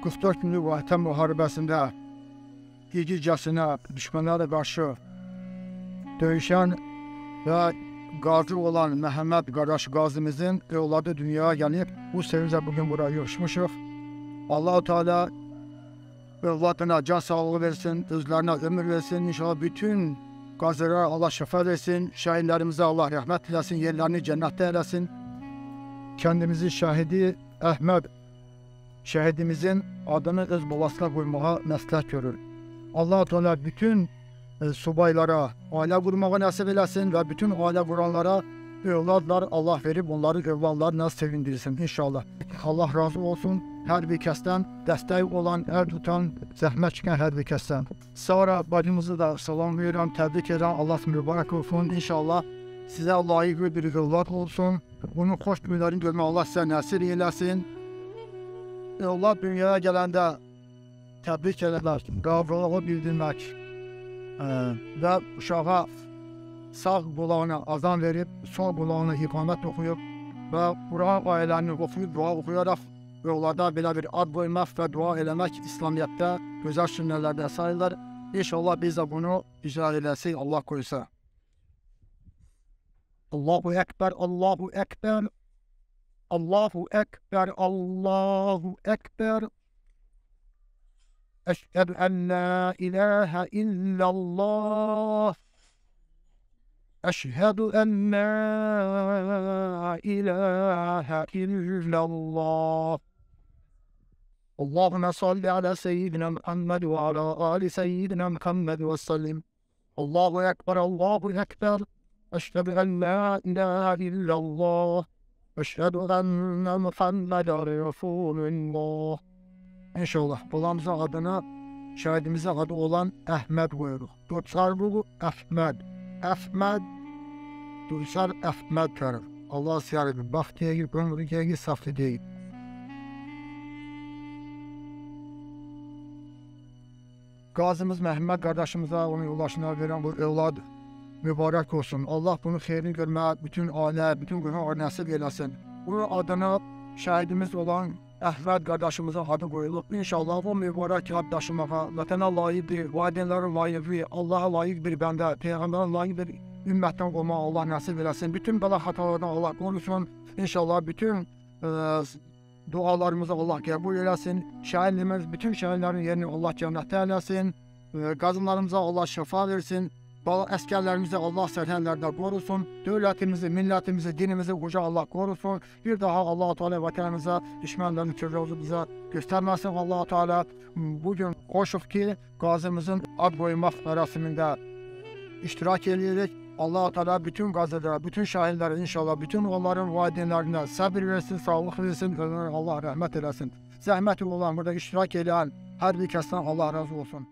44 günlük Vətən müharibəsində igidcəsinə düşmənlərə qarşı döyüşən və qazi olan Məhəmməd qardaş qazimizin övladı dünyaya gəlib. Bu sevinclə bugün buraya yığışmışıq. Allah-u Teala övladına can sağlığı versin, özlərinə ömür versin. İnşallah bütün qazilərə Allah şəfa versin, şəhidlərimizə Allah rəhmət eləsin, yerlərini cənnətdə eləsin. Kendimizi şəhidi Əhməd şəhidimizin adını öz babasına qoymağa məsləhət görür. Allah-u Teala bütün subaylara ailə qurmağa nəsib eləsin və bütün ailə quranlara övladlar Allah verib onları övladlarla sevindirsin inşallah. Allah razı olsun hər bir kəsdən, dəstək olan, əl tutan, zəhmət çəkən hər bir kəsdən. Sonra bacımızı da salamlayıram, təbrik edirəm. Allah mübarək olsun. İnşallah sizə layiq bir övlad olsun. Bunun xoş günlərini görmək Allah sizə nəsib eləsin. Övlad dünyaya gələndə təbrik eləmək, razılığı bildirmək və uşağa sağ qulağına azan verib, sol qulağına iqamət oxuyub və Quran ayələrini oxuyub, dua oxuyaraq övlada belə bir ad qoymaq və dua eləmək İslamiyyətdə gözəl sünnələrdə sayılır. İnşallah biz də bunu icra eləsək, Allah qoysa. Allahu Ekber, Allahu Ekber, Allahu Ekber, Allahu Ekber. Eşhedü en la ilahe illallah. Eşhedü en la ilahe illallah. Allahümme salli ala seyyidina Muhammed ve ala ali seyyidina Muhammed ve sellim. Allahu Ekber, Allahu Ekber. Eşhedü en la ilahe illallah. Eşhedü enne Muhammeden Resulullah. İnşallah babamızın adına, şəhidimizin adı olan Əhməd qoyuruq. Dörtsarbuğu Əhməd. Əhməd, Dülsar Əhməd tərif. Allah siyarı baxt deyil, ömrü deyil, saflı deyil. Qazımız Məhəmməd qardaşımıza, onun yoldaşına verən bu övlad mübarək olsun. Allah bunun xeyrini görməyə, bütün ailə, bütün qohum nəsib eləsin. Bunun adına şəhidimiz olan Əhməd qardaşımıza adı qoyulub. İnşallah o mübarək ad daşımağa, vətənə layiqdir, valideynlərə layiqdir, Allaha layiq bir bəndə, Peyğəmbərə layiq bir ümmətdən olmağa Allah nəsib eləsin. Bütün bəla xatalardan Allah qorusun. İnşallah bütün dualarımızı Allah qəbul eləsin. Şəhidlərimiz, bütün şəhidlərin yerini Allah cənnətdə eləsin. Qazınlarımıza Allah şəfa versin. Əskərlərimizi Allah sərhədlərdə qorusun, dövlətimizi, millətimizi, dinimizi uca Allah qorusun. Bir daha Allah-u Teala vətənimizə, düşmənlərin terroru bizə göstərməsin. Allah-u Teala bugün xoşuq ki, qazımızın ad qoymaq mərasimində iştirak edirik. Allah-u Teala bütün qazilərə, bütün şəhidlərə inşallah, bütün onların valideynlərinə səbir versin, sağlıq versin, Allah rəhmət eləsin. Zəhməti olan, burada iştirak edən hər bir kəsdən Allah razı olsun.